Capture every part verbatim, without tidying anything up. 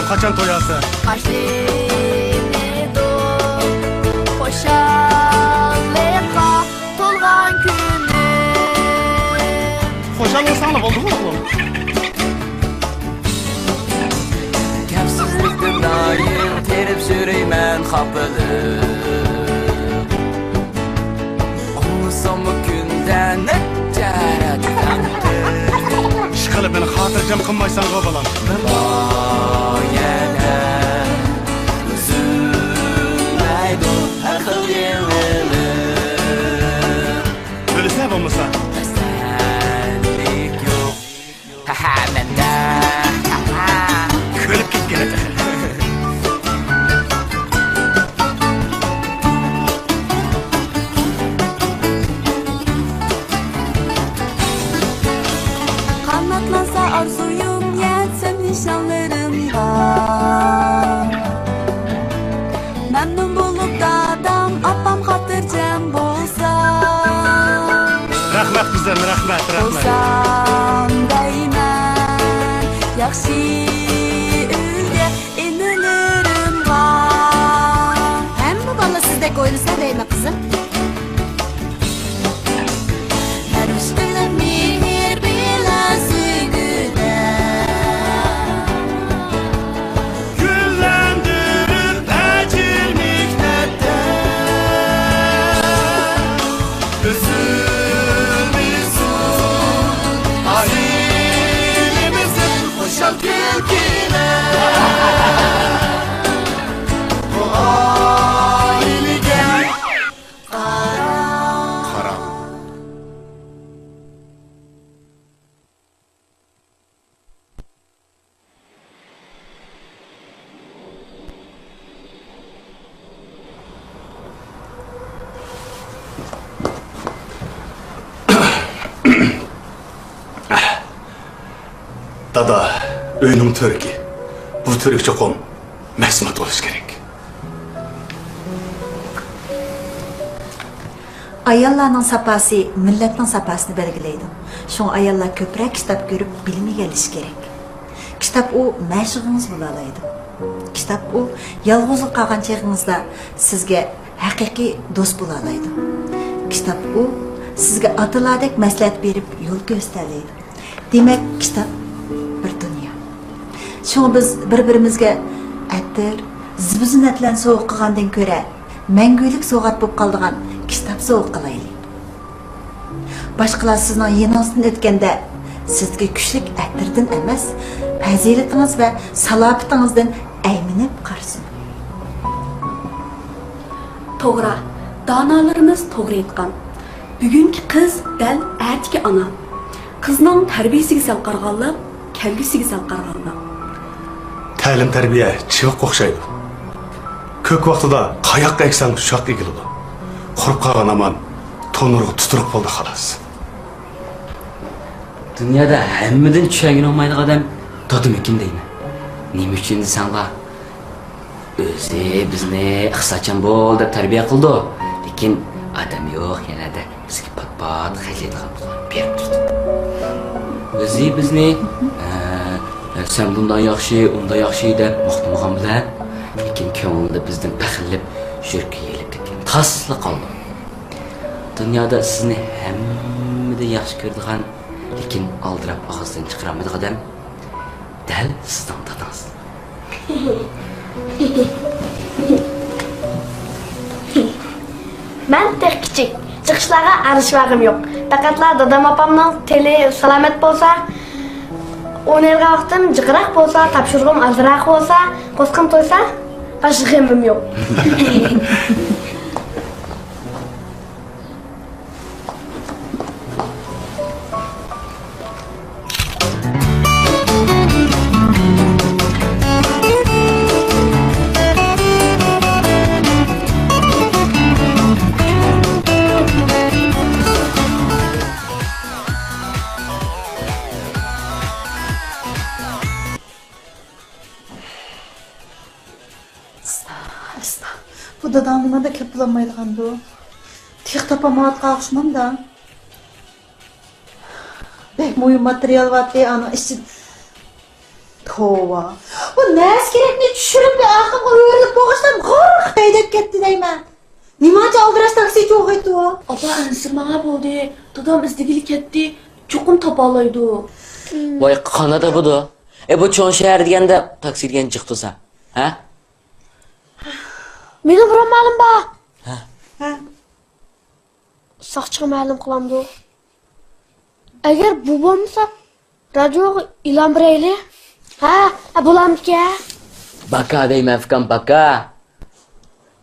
قاچان توياسى؟ باشلىنىدۇ خۇشاللىققا تولغان كۈنۈم. خۇشال بولساڭلا بولدىغۇ، ئوغلۇم. كەپسىزلىكتىن دائىم تېرىپ سۈرىمەن خاپىلىق. ئاڭلىساممۇ كۈندە نەچچە رەت ئەمدى. ئىشقىلىپ مېنى خاتىرجەم قىلمايسەنغۇ، بالام. بىر بايەدە ئۈزۈلمەيدۇ ھەر خىل يېڭىلىق. بىلىسەن بولمىسا. تەسەللىك يوق. ھەھە، مەندە. ھەھە. كۈلۈپ كەتكىنە تېخى. قاناتلانسا ئارزۇيۇم، يەتسەم نىشانلىرىمغا. مەمنۇن بولۇپ دادام، ئاپام خاتىرجەم بولسا. رەھمەت قىزىم، رەھمەت، رەھمەت. بولسام دەيمەن، ياخشى ئۆيگە ئىنىلىرىمغا. ھەممە بالا سىزدەك ئويلىسا دەيمەن، قىزىم. ھەر ئىشقىلىپ مېھىر بىلەن سۆيگۈدە گۈللەندۈرۈپ ئەجىر مېھنەتتە. ئۈزۈلمىسۇن ئائىلىمىزدىن خۇشال كۈلكىلەر. بۇ ئائىلىگە قاراڭ. قاراڭ. دادا، ئۆينىڭ تۈركى. بۇ تۈرك چوقۇم مەسمۇت بولۇشى كېرەك. ئاياللارنىڭ ساپاسى مىللەتنىڭ ساپاسىنى بەلگىلەيدۇ. شۇڭا ئاياللار كۆپرەك كىتاب كۆرۈپ بىلىم ئىگىلىشى كېرەك. كىتاب ئۇ مەشۇقىڭىز بولالايدۇ. كىتاب ئۇ يالغۇزلۇق قالغان چېغىڭىزدا سىزگە ھەقىقىي دوست بولالايدۇ. كىتاب ئۇ سىزگە ئاتىلاردەك مەسلىھەت بېرىپ يول كۆرسىتەلەيدۇ. دېمەك، كىتاب بىر دۇنيا. شۇڭا بىز بىر-بىرىمىزگە ئەتىر، زىبۇ-زىننەتلەرنى سوۋغا قىلغاندىن كۆرە، مەڭگۈلۈك سوۋغات بولۇپ قالىدىغان كىتاب سوۋغا قىلايلى. باشقىلار سىزنىڭ يېنىڭىزدىن ئۆتكەندە، سىزدىكى كۈچلۈك ئەتىردىن ئەمەس، پەزىلىتىڭىز ۋە سالاپىتىڭىزدىن ئەيمىنىپ قارىسۇن. توغرا، دانالىرىمىز توغرا ئېيتقان. بۈگۈنكى قىز دەل ئەتىكى ئانا. قىزنىڭ تەربىيەسىگە سەل قارىغانلىق، كەلگۈسىگە سەل قارىغانلىق. تەلىم-تەربىيە چىۋىققا ئوخشايدۇ. كۆك ۋاقتىدا قاياققا ئەگسەڭ شۇ ياققا ئېگىلىدۇ. قۇرۇپ قالغان ئامان تونۇرغا تۇتۇرۇق بولدى، خالاس. دۇنيادا ھەممىدىن چۈشەنگىنى بولمايدىغان ئادەم دادىمىكىن دەيمەن. نېمە ئۈچۈن دېسەڭلار، ئۆزى بىزنى ئىقتىسادچان بول دەپ تەربىيە قىلىدۇ، لېكىن ئادەم يوق يەنە دەپ بىزگە پات-پات خەجلەيدىغان پۇللارنى بېرىپ تۇرىدۇ. ئۆزى بىزنى، ئە، سەن بۇنداق ياخشى، ئۇنداق ياخشى دەپ ماختىمىغان بىلەن، لېكىن كۆڭلىدە بىزدىن پەخىرلىنىپ، يۈرىكى يېرىلىپ كەتكەن تاسلا قالدى. دۇنيادا سىزنى ھەممىدىن ياخشى كۆرىدىغان، لېكىن ئالدىراپ ئاغزىدىن چىقىرالمايدىغان ئادەم دەل سىزنىڭ دادىڭىز. مەن تېخى كىچىك، جىق ئىشلارغا ئارىلىشىۋالغۇم يوق. پەقەتلا دادام ئاپامنىڭ تىلى سالامەت بولسا، ئوينايدىغان ۋاقتىم جىقراق بولسا، تاپشۇرۇقۇم ئازراق بولسا، قورسىقىم تويسا، باشقا غېمىم يوق. ئاستا، ئاستا. بۇ داداڭ نېمانداق كۆپ بولالمايدىغاندۇ؟ تېخى تاپالمايۋاتقان ئوخشىمامدا. بەك مۇھىم ماتېرىيال بارتى، ئانىڭ ئىچىدە. توۋا. ۋا نەرسە كېرەكنى چۈشۈرۈپ، ئارقامغا ئۆرۈلۈپ بولغاچقا غۇرر ھەيدەپ كەتتى دەيمەن. نېمانچە ئالدىراش تاكسىچى ئوغۇيتۇ؟ ئاپا، ئەنسىرىمەڭە بولدى. دادام ئىزدىگىلى كەتتى. چوقۇم تاپالايدۇ. ۋاي، قانداق تاپىدۇ؟ ئە، بۇ چوڭ شەھەر دېگەندە تاكسى دېگەن جىق تۇرسا. ھە؟ مېنىڭ بىر ئامالىم بار. ھە. ھە. ساقچىغا مەلۇم قىلامدۇ؟ ئەگەر بۇ بولمىسا، رادىيوغا ئېلان بېرەيلى. ھە، ھە، بولامدىكەن؟ باكا دەيمەن، ئۇكام، باكا.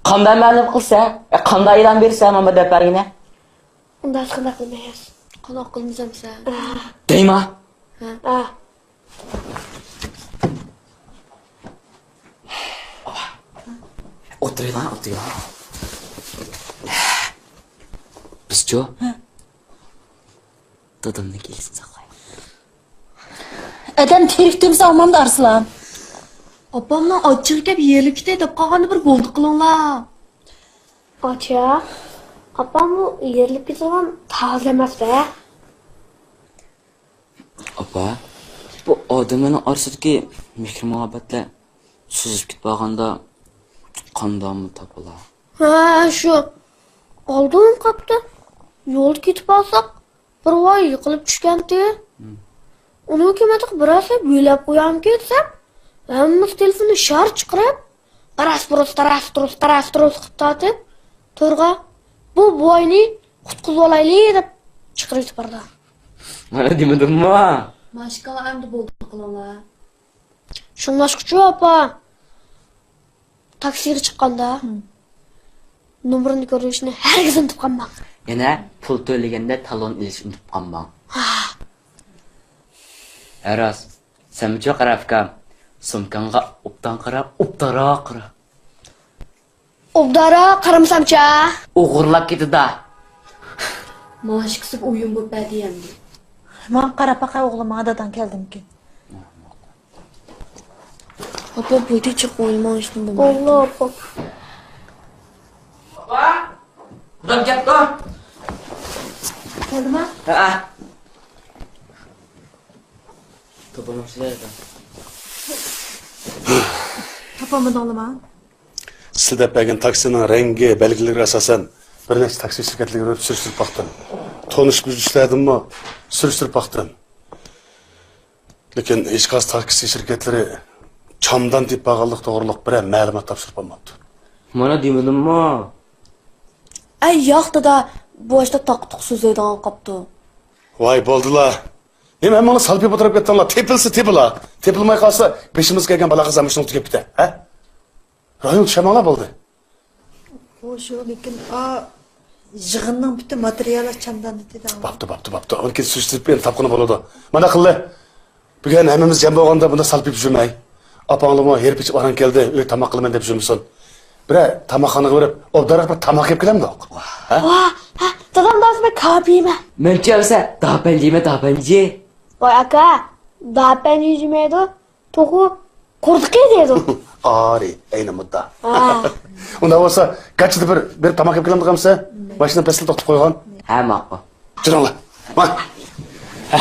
قانداق مەلۇم قىلسا؟ ئە، قانداق ئېلان بېرسە، مانا دەپ بەرگىنە. ئۇنداق قانداق قىلىمىز؟ قانداق قىلىمىز ئەمسە؟ دەيما. ھە. ئولتۇرۇڭلار، ئولتۇرۇڭلار. بىزچۇ؟ دادامنىڭ كېلىشىنى ساقلايلى. ئادەم تىرىك تۇرمىسا ئالمامدۇ ئارسلان؟ ئاپامنىڭ ئاچچىقى كەپ يېرىلىپ كېتەي دەپ قالغاندا بىر بولدى قىلىڭلار. ئاچا، ئاپام بۇ يېرىلىپ كېتىدىغان تازا ئەمەس-دە. ئاپا، بۇ ئادەملەرنىڭ ئارىسىدىكى مېھىر-مۇھەببەتلەر سۈزۈپ كېتىپ بارغاندا قانداقمۇ تاپىلا؟ ھە، شۇ. ئالدىن قاپتۇ. يولدا كېتىپ قالساق، بىر ۋاي يىقىلىپ چۈشكەنتى. ئۇنىڭ كىمىدىغا بىرەرسى بۆلەپ قويامكى دېسەم، ھەممىسى تېلېفوننى شار چىقىرىپ، تاراس-پۇرۇس، تاراس-تۇرۇس، تاراس-تۇرۇس قىلىپ تارتىپ، تورغا، بۇ بوۋاينى قۇتقۇزۇۋالايلى دەپ چىقىرىۋېتىپ بارىدۇ. مانا دېمىدىممۇ؟ ماشىكالا ئەمدى بولدى قىلىڭلار. شۇڭلاشقىچۇ ئاپا، تاكسىغا چىققاندا نومۇرنى كۆرۈشنى ھەرگىز ئۇنتۇپ قالماڭ. يەنە پۇل تۆلىگەندە تالون ئېلىشنى ئۇنتۇپ قالماڭ. ھە. ھە راست. سەنمۇچۇ قارا ئۇكام، سومكاڭغا ئوبدان قارا، ئوبدانراق قارا. ئوبدانراق قارىمىسامچە؟ ئوغرىلاپ كېتىدۇ. ماشىكىسىغا ئويۇن بولۇپ بەردى ئەمدى. ماڭا قاراپ باقاي ئوغلۇم، ماڭا داداڭ كەلدىمىكىن؟ ئاپا، بۇ يەردە جىق ئوينىماڭ، ھېچنېمە بولمايدۇ. بولدى، ئاپا. ئاپا، قۇدام كەپتۇ. كەلدىما؟ ھەئە. توپىمۇ سىلەردە. تاپالمىدىڭلىما؟ سىز دەپ بەرگەن تاكسىنىڭ رەڭگى، بەلگىلىرىگە ئاساسەن، بىر نەچچە تاكسى شىركەتلىرىگە بېرىپ سۈرۈشتۈرۈپ باقتىم. تونۇش-بىلىشلەردىنمۇ سۈرۈشتۈرۈپ باقتىم. لېكىن ھېچقايسى تاكسى شىركەتلىرى چامدان تېپىپ بارغانلىق توغرۇلۇق بىرەر مەلۇمات تاپشۇرۇپ بولماپتۇ. مانا دېمىدىممۇ؟ ئەي ياق، دادا، بۇ ئاشتا تاقا-تۇقا سۆزلەيدىغان قاپتۇ. ۋاي، بولدىلا. نېمە ھەممىڭلار سالپىيىپ ئولتۇرۇپ كەتتىڭلار؟ تېپىلسا تېپىلا. تېپىلماي قالسا، بېشىمىزغا كەلگەن بالا-قازا مۇشۇنىڭغا تۈگەپ كېتە، ھە؟ رايون چۈشەرمەڭلار بولدى. خوش، لېكىن ئا، يىغىننىڭ پۈتۈن ماتېرىيالى چامداندا دېدى. باپتۇ، باپتۇ، باپتۇ. ئۇنى كېيىن سۈرۈشتۈرۈپ يەنە تاپقىلى بولىدۇ. مانا قىللى. بۈگۈن ھەممىمىز جەم بولغاندا بۇنداق سالپىيىپ يۈرمەي. ئاپاڭلارمۇ ھېرىپ ئېچىپ ئاران كەلدى، ئۆيدە تاماق قىلىمەن دەپ يۈرمىسۇن. بىرەر تاماقخانىغا بېرىپ، ئوبدانراق بىر تاماق يەپ كېلەمدۇق؟ ھە؟ ۋاھ، ھە، دادام داۋىسى بىر كاۋاپ يېمە. مەنچە ئەمسە داپەنجى يېمە، داپەنجى. ۋاي ئاكا، داپەنجى يېمەيدۇ. توخۇ قوردىقى دەيدۇ. ئارى، ئەينى مۇددا. ھە. ئۇنداق بولسا، گاچىدا بىر، بىر تاماق يەپ كېلەمدۇق ئەمسە؟ ماشىنا پەسلا توختىتىپ قويغان. ھە، ماقۇل. جۈرۈڭلار. ماڭ. ھە.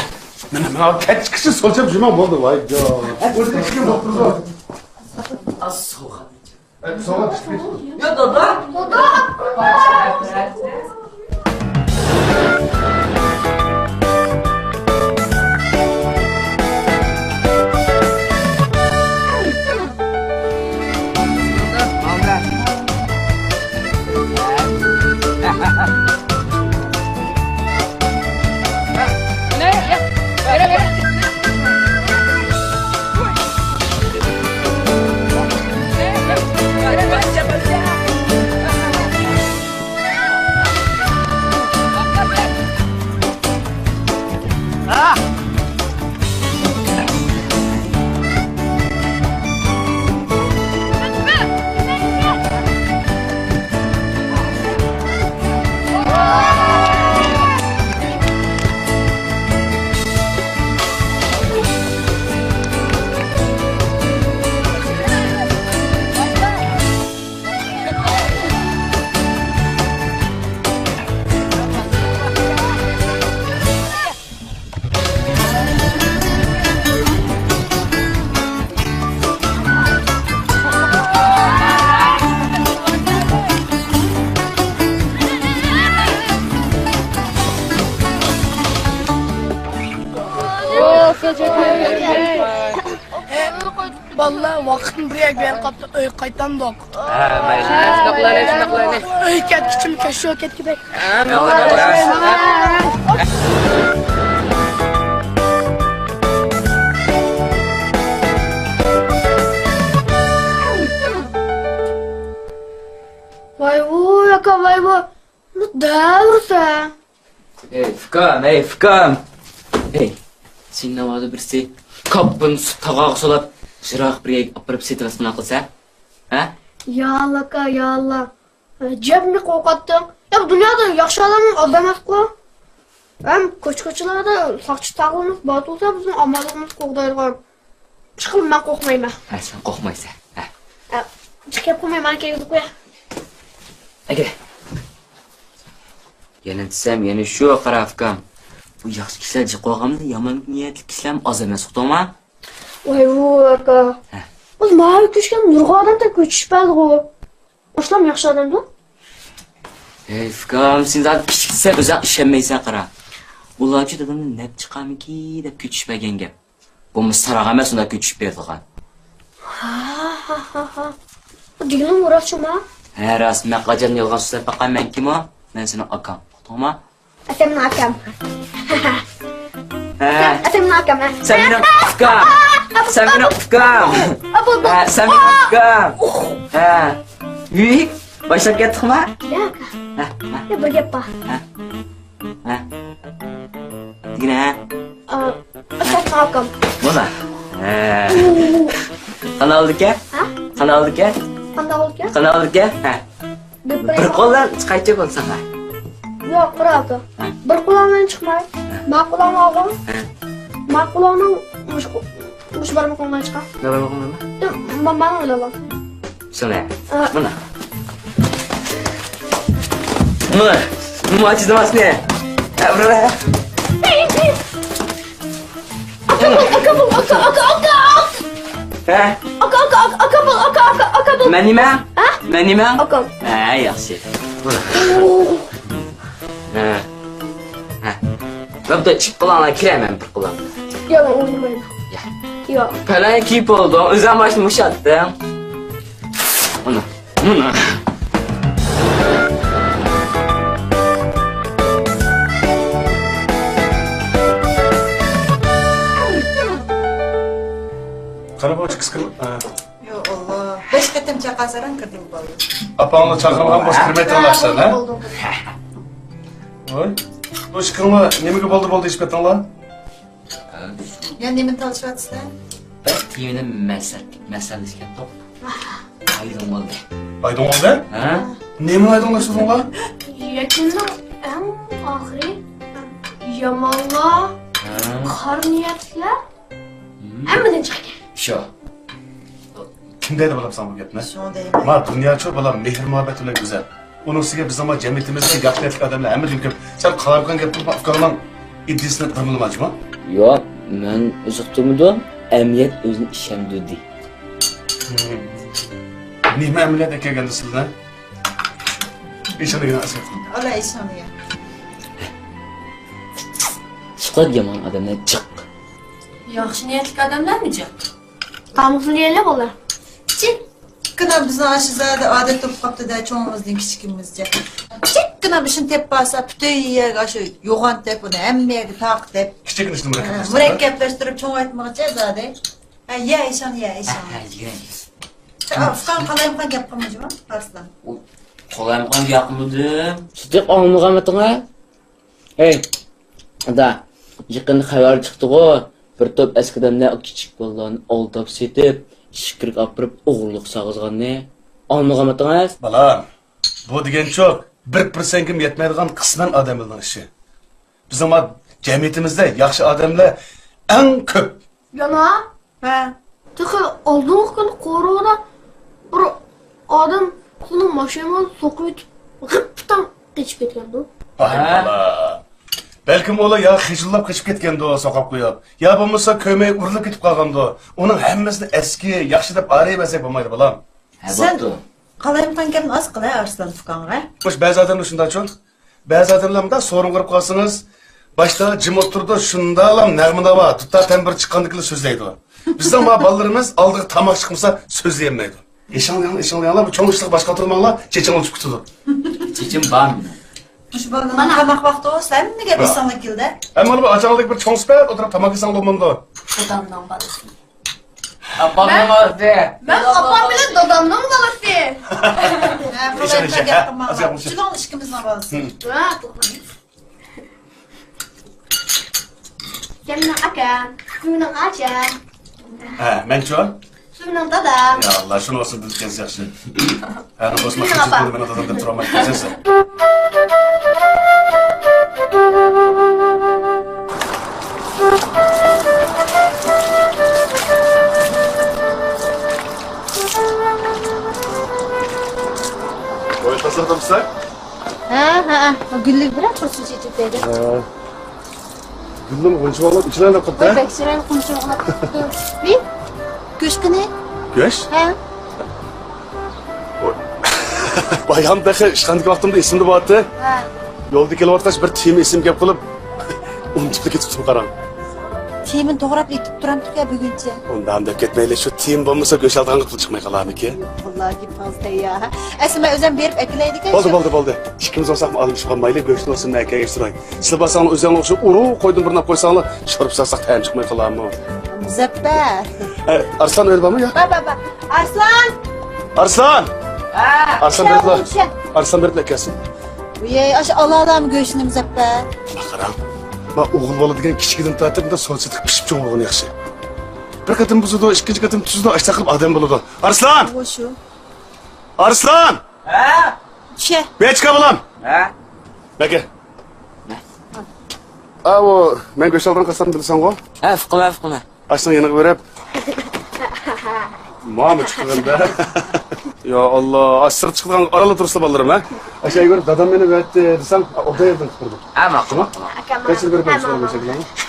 مانا، مانا، كەچكىچە سولچاپ جۈرمەڭ بولدى، ۋاي جان. ئۆزى ئىچكەن بولۇپ تۇرىدۇ. ئاز سوغۇق. ئە، سوغۇق چىقىپ كېتىپتۇ. يا، دادا. دادا. بالىلار، ۋاقىتمۇ بىر يەرگە بېرىپ قاپتۇ، ئۆيگە قايتامدۇق. ھە، مەيلى. شۇنداق قىلايلى، شۇنداق قىلايلى. ئۆيگە كەتكۈچىمۇ كەچ، شۇ كەتكۈدەك. ھە، ماڭا. ۋاي ۋۇي، ئاكا، ۋاي ۋۇي. بۇ دەۋرسە. ئەي ئۇكام، ئەي ئۇكام. ئەي، سېنى ناۋادا بىرسى كاپپىنى سۈت تاغاغا سولاپ، يىراق بىر يەرگە ئاپىرىپ سېتىۋەتسىنا قىلسا، ھە؟ يا ئاللا ئاكا، يا ئاللا. ئەجەبمۇ قورقاتتىڭ. يا، بۇ دۇنيادا ياخشى ئادەم ئاز ئەمەسقۇ. ھەم كوچا-كوچىلاردا ساقچى ساقلىنىپ بار تۇرسا، بىزنىڭ ئامانلىقىمىزنى قوغدايدىغان. ئىشقىلىپ، مەن قورقمايمەن. ھە، سەن قورقمايسەن. ھە. ھە، جىق گەپ قىلماي، مانا كەلگۈزۈپ قويا. ئەگە. يەنە دېسەم، يەنە شۇ، قارا ئۇكام. بۇ ياخشى كىشىلەر جىق بولغانمۇ، يامان نىيەتلىك كىشىلەرمۇ ئاز ئەمەس، ئۇقتۇڭما؟ ۋاي ۋۇ، ئاكا. ھە. بىز ماۋۇ كۆچكەن نۇرغۇن ئادەم تەك كۆچۈشۈپ بەردىغۇ. ئاشۇلارمۇ ياخشى ئادەمدۇ؟ ھەي ئۇكام، سەن زادى كىچىكسەن، ئۆزۈڭ ئىشەنمەيسەن، قارا. ئۇلارچۇ دادامدىن نەپ چىقارمىكى دەپ كۆچۈشۈپ بەرگەن گەپ. بولمىسا ساراق ئەمەس ئۇنداق كۆچۈشۈپ بېرىدىغان. ھا، ھا، ھا، ھا. بۇ دېگىنىڭ راستچۇما؟ ھە، راست. مەن قاچان يالغان سۆزلەپ باقامەنكىمۇ؟ مەن سېنىڭ ئاكاڭ. ئۇقتۇڭما؟ ئەسەمنىڭ ئاكام. ھە. ئەسەمنىڭ ئاكام، ھە. سەن مېنىڭ ئۇكام. سەن مېنىڭ ئۇكام. ھە، سەن مېنىڭ ئۇكام. ھە. ھۈي، باشلاپ كەتتۇقما؟ ياق. ھە، ھە. يا، بىر گەپ بار. ھە. ھە. دېگىنە، ھە. ئا، ئەسەمنىڭ ئاكام. مانا. ھە. قانالدىكەن؟ ھە؟ قانالدىكەن؟ قانداق بولىدىكەن؟ قانالدىكەن؟ ھە. بىر قوللا چىقايچۇ بولساڭا. ياق، قارا ئاكا. ھە. بىر قولۇڭ بىلەن چىقماي. ھە. ما قولۇڭنى ئالغىن. ھە. ما قولۇڭنىڭ مۇشۇ، مۇشۇ بارمىقىڭ بىلەن چىقار. ما بارمىقىڭ بىلەنمۇ؟ ياق، ما، مانا ئويلاۋال. شۇنى. ھە. مانا. مانا. مانا چىزماسنى. ھە، بۇرا. ئاكا بول، ئاكا بول، ئاكا، ئاكا، ئاكا، ئاكا. ھە؟ ئاكا، ئاكا، ئاكا، ئاكا بول، ئاكا، ئاكا، ئاكا بول. مەن نېمە؟ ھە؟ مەن نېمە؟ ئاكام. ھە، ياخشى. ھە. ھە. بوپتۇ، چىقىپ قالاڭلار، كىرەي مەن بىر قولۇم. ياق، مەن ئوينىمايمەن. يا. ياق. پەلەن كىيىپ بولدۇڭ، ئۆزۈڭ باشنى ئۇشاتتىڭ. مانا. مانا. قاراپ ئاچ قىسقىن. يا ئاللا، بەش قېتىم چاقاسىراڭ كىردىڭ بالىلار. ئاپاڭلار چاقىرغان بولسا كىرمەي تۇرۇڭلار سەن، ھە؟ ۋاي، بۇ ئىشقىڭلار نېمىگە بولدى بولدى ئېچىپ كەتتىڭلار؟ يا نېمىنى تالىشىۋاتىسىلەر؟ بىر تېمىنى مەسەل-، مەسەللىشىۋاتتۇق. ئايدىڭ بولدى. ئايدىڭ بولدى؟ ھە؟ نېمىنى ئايدىڭلاشتۇردۇڭلار؟ يەكۈننىڭ ئەڭ ئاخىرى يامانلار، ھە؟ قارا نىيەتلىكلەر ھەممىدىن چىقىدىكەن. شۇ. كىم دەيدۇ بالام ساڭا بۇ گەپنى؟ شۇڭا دەيمەن. ما دۇنياچۇ بالام مېھىر-مۇھەببەت بىلەن گۈزەل. ئۇنىڭ ئۈستىگە بىزنىڭ ما جەمئىيىتىمىزدە ياخشى نىيەتلىك ئادەملەر ھەممىدىن كۆپ. سەن قالايمىقان گەپ قىلىپ ئۇكاڭنىڭ ئىدىيىسىنى دىڭلىماجۇما؟ ياق، مەن ئۆزى ئۇقتۇرمىدىم. ئەمەلىيەت ئۆزىنى ئىشەندۈردى. نېمە ئەمەلىيەت ئەكەلگەندۇ سىلىنى؟ ئىشىنىڭ ئەسلى. ئالا ئىشىنىڭ. سۇقات يامان ئادەملەر جىق. ياخشى نىيەتلىك ئادەملەرمۇ جىق. قامۇسنى يەيلى بولدى. كىچىككىنە بىزنىڭ ئاشۇ زادى ئادەت بولۇپ قاپتۇ-دە، چوڭىمىزدىن كىچىكىمىزچە. كىچىككىنە بىر ئىشنى تېپىپ قالسا، پۈتۈن يەرگە ئاشۇ يوغان تېپ، ئۇنى ھەممە يەرگە تارقىتىپ. كىچىككىنە ئىشنى مۇرەككەپلەشتۈرۈپ. مۇرەككەپلەشتۈرۈپ چوڭايتمىغىچە زادى. ھە، يە ئىشىڭ، يە ئىشىڭ. ھە، يە. ئۇكاڭ قالايمىقان گەپ قىلمىجۇما، ئارسلان؟ قالايمىقان گەپ قىلمىدىم. سىدىق ئاڭلىغانمىتىڭ ھە؟ ھەي، ئادا، يېقىندا خەۋەر چىقتىغۇ، بىر توپ ئەسكى ئادەملەر كىچىك بالىلارنى ئالداپ سېتىپ، ئىچكىرىگە ئاپىرىپ ئوغرىلىق سالغۇزغاننى. ئاڭلىغانمىتىڭىز؟ بالام، بۇ دېگەنچۇ بىر پىرسەنتكىمۇ يەتمەيدىغان قىسمەن ئادەملەرنىڭ ئىشى. بىزنىڭ ما جەمئىيىتىمىزدە ياخشى ئادەملەر ئەڭ كۆپ. يەنە؟ ھە. تېخى ئالدىنقى كۈنى قورۇدا بىر ئادەم قۇلنىڭ ماشىنىغا سوقۇۋېتىپ، غىپپىتاڭ قېچىپ كەتكەندۇ. ۋاي ھە؟ بالا. بەلكىم ئۇلار يا خىجىللاپ قېچىپ كەتكەندۇ، سوقۇپ قويۇپ. يا بولمىسا كۆمەي ئۇرۇلۇپ كېتىپ قالغاندۇ. ئۇنىڭ ھەممىسىنى ئەسكى، ياخشى دەپ ئايرىۋەرسەك بولمايدۇ، بالام. ھە، سەن بوپتۇ. قالايمىقان گەپنى ئاز قىلە ئارسلان ئۇكاڭغا. خوش، بەزى ئادەملەر شۇنداقچۇ. بەزى ئادەملەر مۇنداق سورۇن قۇرۇپ قالسىڭىز، باشتا جىم ئولتۇرىدۇ، شۇنداقلا نەغمىناۋا، دۇتار تەمبۇر چىققاندىكىلا سۆزلەيدۇ. بىزنىڭ ما بالىلىرىمىز ئالدىغا تاماق چىقمىسا سۆزلىيەلمەيدۇ. ئېشىڭلار، ئېشىڭلار، بۇ چوڭ ئىشلارغا باش قاتۇرماڭلار، چېچىڭ ئۇچۇپ كېتىدۇ. چېچىم بار مېنىڭ. مۇشۇ بالىنىڭ تاماق ۋاقتى بولسا ھەممىگە بېسىڭلار كېلىدە. ئەمما بۇ ئاچاڭلىق بىر چوڭ سۈپەت ئولتۇرۇپ تاماق يېسەڭ بولمامدۇ؟ دادامنىڭ بالىسى. ئاپامنىڭ بالىسى. مەن ئاپام بىلەن دادامنىڭ بالىسى. ھە، بۇ ئىشەن، بىلەن ئىشەن. گەپ قىلماڭلار. ئىشەن. شۇنىڭ ئىككىمىزنىڭ بالىسى. ھە، توغرا. سەن مېنىڭ ئاكام، سەن مېنىڭ ئاچام. ھە، مەنچۇ؟ سەن مېنىڭ دادام. يا ئاللا، شۇنى ئوسۇل بىلىپ كەلسە ياخشى. ھە، بولسىمۇ مېنىڭ ئاپام. مېنىڭ دادام دەپ تۇرالمايدۇ، كەلسەن. ۋاي، تازا تۇرسا. ھە، ھە، ھە. گۈللۈك بىرەر قۇرسۇن چېچىپ بەردى. ھە. گۈللۈم غۇنچە باغلاپ ئىچىلەرنى قىپتۇ. ۋاي، بەك چىرايلىق غۇنچە باغلاپ قىپتۇ. بىر گۆش قېنى؟ گۆش؟ ھە. بايام تېخى ئىشخانىدىكى ۋاقتىمدا ئېسىمدە بارتى. ھە. يولدا كېلىۋاتقاچ بىر تېما ئېسىمگە كەپ قىلىپ، ئۇنتۇپلا كېتىپتىم قاراڭ. تېمىنى توغراپ ئېيتىپ تۇرامدۇق يا بۈگۈنچە؟ ئۇنداق دەپ كەتمەيلى، شۇ تېما بولمىسا گۆش ئالىدىغان قىلىپ چىقماي قالارمىكىن؟ ۋاللاھى پاز تەييار. ئەسلى مەن ئۆزۈم بېرىپ ئەكېلەيدىكەن. بولدى، شۇ. بولدى، بولدى. ئىككىمىز بولساقمۇ ئالمىشىپ قالمايلى، گۆشنى بولسا مەن ئەكەلگەچ تۇراي. سىلەر بارساڭلار ئۆزۈڭلار شۇ ئۇرۇق قويدىن بىرنى ئاپ قويساڭلار، شورپا سالساق تەم چىقماي قالارمۇ؟ مۇزەپپەر. ئە، ئارسلان ئۆيدە بارمۇ يا؟ بار، بار، بار. ئارسلان! ئارسلان! ھە. ئارسلان بېرىپلا. ئارسلان بېرىپلا ئەكەلسۇن. ۋىي، ئاشۇ ئالالام گۆشنى مۇزەپپەر. قاراڭ. ما ئوغۇل بالا دېگەن كىچىكىدىن تارتىپ مۇنداق سوتسىتىك پىشىپ چوڭ بولغىنى ياخشى. بىر قېتىم بۇزىدۇ، ئىككىنچى قېتىم تۈزىدۇ، ئاشۇنداق قىلىپ ئادەم بولىدۇ. ئارسلان! ئۇ شۇ. ئارسلان! ھە؟ چۈشە. بېچكا بالام! ھە؟ بەكە. ئاۋۇ، مەن گۆش ئالدىغان قاسساپنى بىلىسەنغۇ؟ ھە، ئۇقىمەن، ئۇقىمەن. ئاشۇنىڭ يېنىغا بېرىپ. ماما چىقىمەن-دە. يا ئاللا، ئاش سىرت چىقىدىغان ئارىلا تۇرسا بالىلىرىم، ھە؟ ئاشۇ ئۆيگە دادام مېنى بەتتى دېسەڭ، ئوبدان يېرىدىن تۇتۇپ بېرىدۇ. ھە، ماقۇل، شۇڭا؟ ماقۇل. قېچىپ بېرىپ قويسىڭىز بولسا.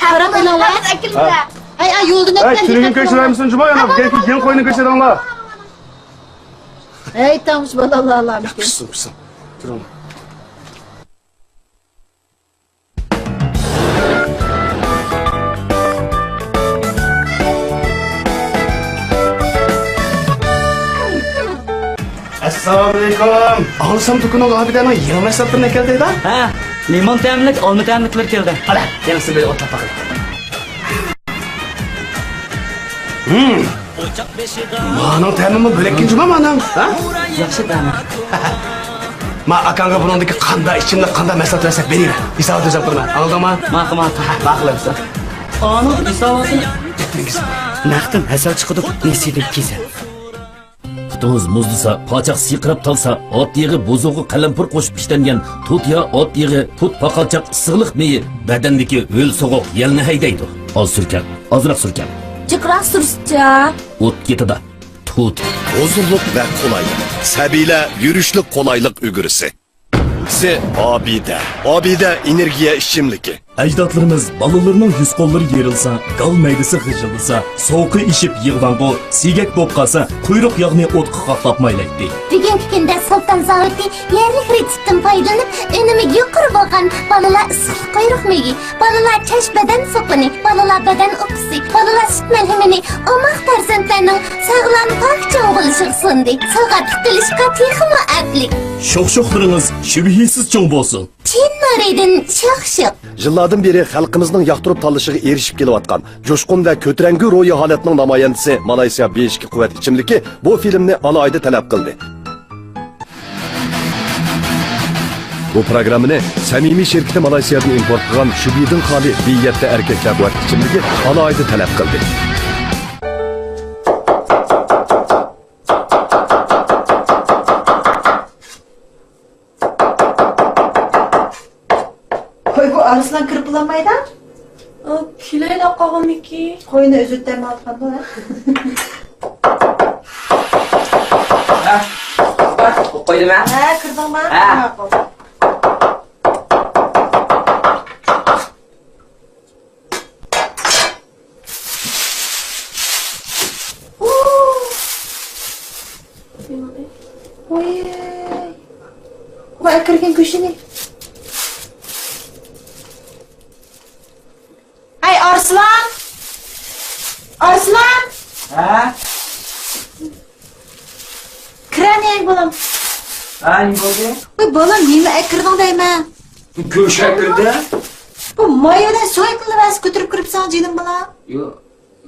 قاراپ ئېلىڭلار. ھە. ھەي، ھەي، يولدا نەپ ھەي، تۈنۈگۈن كۆچۈرەمسىز جۇما يەنە؟ يەنە قوينى كۆچۈرۈڭلار. ھەي، تاڭ شۇ بالىلار. پىشسۇن، پىشسۇن. تۇرۇڭلار. ئەسسالامۇئەلەيكۇم. ئاڭلىسام دۇكىنىڭغا ئابىدەنىڭ يېڭى مەھسۇلاتلىرىنى ئەكەلدى-دە؟ ھە، لىمون تەملىك، ئالما تەملىكلىرى كەلدى. ئالا، يېڭىسىنى بىر ئوتلاپ باقايلى. ھىم. مانىڭ تەمىمۇ بۆلەككىن جۇما مانىڭ، ھە؟ ياخشى تەمى. ما ئاكاڭغا بۇنىڭدىكى قانداق ئىچىملىك، قانداق مەھسۇلات بەرسەك بېرىۋەر. ھېسابات ئۆزۈم قىلىمەن. ئاڭلىدىڭما؟ ماقۇل، ماقۇل. ماقۇل ئەمىسە. ئانىڭ ھېساباتىنى. نەقتىن ھەسەل چىقىدۇ، نېسىدىن كېسەل. پۇتىڭىز مۇزلىسا، پاچاق سىرقىراپ تالسا، ئات يېغى بۇزۇغا قەلەمپۇر قوشۇپ ئىشلەنگەن تۇت يا ئات يېغى، تۇت پاقالچاق ئىسسىقلىق مېيى بەدەندىكى ھۆل سوغۇق يەلنى ھەيدەيدۇ. ئاز سۈركەڭ، ئازراق سۈركەڭ. جىقراق سۈرسىچە. ئوت كېتىدۇ. تۇت. ھۇزۇرلۇق ۋە قولايلىق. سەبىيلەر يۈرۈشلۈك قولايلىق ئۈگرىسى. ئابىدە. ئابىدە ئېنېرگىيە ئىچىملىكى. ئەجدادلىرىمىز بالىلىرىنىڭ يۈز-قوللىرى يېرىلسا، گال مەيدىسى غىژىلدىسا، سوۋۇقى ئېشىپ يىغلاڭغۇ، سىيگەك بولۇپ قالسا، قۇيرۇق ياغنى ئوتقا قاقلاپ مايلايتتى. بۈگۈنكى كۈندە سۇلتان زاۋۇتى يەرلىك رېتسېپتىن پايدىلىنىپ، ئۈنۈمى يۇقىرى بولغان بالىلار ئىسسىقلىق قۇيرۇق مېيى، بالىلار چاچ بەدەن سوپۇنى، بالىلار بەدەن ئۇپىسى، بالىلار سۈت مەلھىمىنى ئوماق پەرزەنتلەرنىڭ ساغلام، پاك چوڭ بولۇشىغا سۇندى. سوۋغاتلىق قىلىشقا تېخىمۇ ئەپلىك. شوخ-شوخلىرىڭىز شۈبھىسىز چوڭ بولسۇن! چىن نۇرىدىن شوخ-شوخ. يىللاردىن بېرى خەلقىمىزنىڭ ياقتۇرۇپ تاللىشىغا ئېرىشىپ كېلىۋاتقان جۇشقۇن ۋە كۆتۈرەڭگۈ روھىي ھالەتنىڭ نامايەندىسى مالايسىيا بى ئىككى قۇۋۋەت ئىچىملىكى بۇ فىلىمنى ئالاھىدە تەلەپ قىلدى. بۇ پروگراممىنى سەمىمىي شىركىتى مالايسىيادىن ئىمپورت قىلغان شۈبھىدىن خالىي بى يەتتە ئەركەكلەر قۇۋۋەت ئىچىملىكى ئالاھىدە تەلەپ قىلدى. ھوي، بۇ ئارسلان كىرىپ بولالمايدۇ؟ ئۇ كېلەيلا قالغانمىكى؟ قوينى ئۆزى تەمىنلەۋاتقاندۇ، ھە؟ ھە؟ قويدۇم، ھە؟ ھە، كىردىڭما؟ ھە. ماقۇل. ۋاي، ۋاي، ئەكىرگەن گۆشىنى. ھە؟ كىرەنىيەي، بالام. ھە، نېمە بولدى؟ ۋاي، بالام، نېمە ئەكىردىڭ دەيمەن. گۆش ئەكىردى. بۇ مايونېز سويكىنى بەرسە كۆتۈرۈپ كىرىپسەن، جېنىم بالام. يوق.